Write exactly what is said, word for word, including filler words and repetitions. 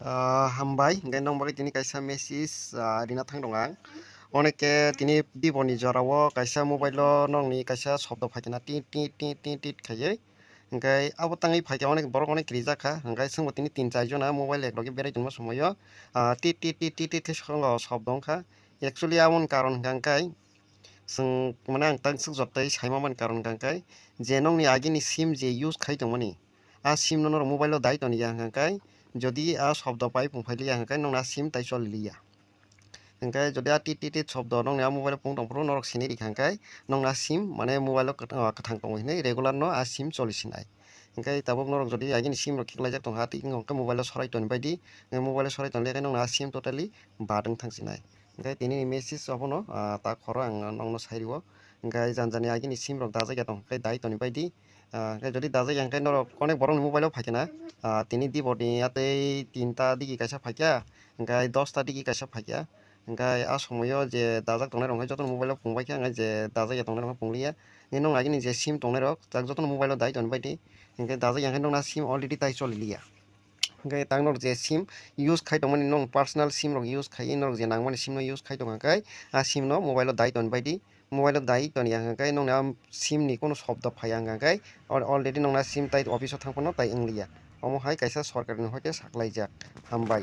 Ah, hambai, hingke nong bagwi tini kaisa message, ah, rina thang dong ang. Oneke tini Vivo ni jora o kaisa mobile o nongni kaisa shobdo phaikhe na tit tit tit tit tit khaiwi. Hingke abo tangwi phaikhe onek borok onek rijak kha. Hingke chwngbo tini tin char jona mobile ek logi berai tongma somoio, ah, tit tit tit tit tit khe shobdo wngkha. Actually aboni karon hingka hingke chwng mane ang tangsuk jotoi saima mani karon hingka hingke je nongni agini sim je use khai tongmani, a sim no norok mobile o dai toniya hingka hingke jodi a shobdo pai pung phailiya hingka hingke nongni a sim tai choliliya. Hingke jodi a tit tit tit shobdo nongni a mobile o pung tongphuru norok sini rikha hingke nongni a sim mane mobile o kwt-, ah, kwthang tongo hinwi regular no a sim choli sinai. Hingke tabuk norok jodi agini sim rok khiklaijak tongkha tei wngkha hingke mobile o sorai toni baidi, mobile o sorai tonle khe nongni a sim totally bad wng thang sinai. Hingke tini ni message abono, ah, ta khoro ang nongno sai rio. Hingke jani jani agini sim rok dajak ya tong khe dai toni baidi. Ah, hingke jodi dajak ya hingke norok onek borok ni mobile o phaikhe na, ah, tini Vivo ni atei tinta digi kaisa phaikha, hingke dosta digi kaisa phaikha. Hingke a somoio je dajak tongnai rok hingke jotono mobile o pungbaikha, hingke je dajak ya tongnai rok hingke pungliya. Nini nong agini je sim tongnai rok tak jotono mobile o dai toni baidi. Hingke dajak ya hingke nongni a sim already tai choliliya. Hingke tak norok je sim use khai tongmani, nong personal sim rok use khai, norok je nangmani sim no use khai tongkha khe, a sim no mobile o dai toni baidi, mobile o dai toniya hingka khe nongni a sim ni kono shobdo phaiya hingka khe al-, already nongni a sim tai office o thang phano tai wngliya. Omo hai kaisa sorkar ni hoite saklaijak. Hambai.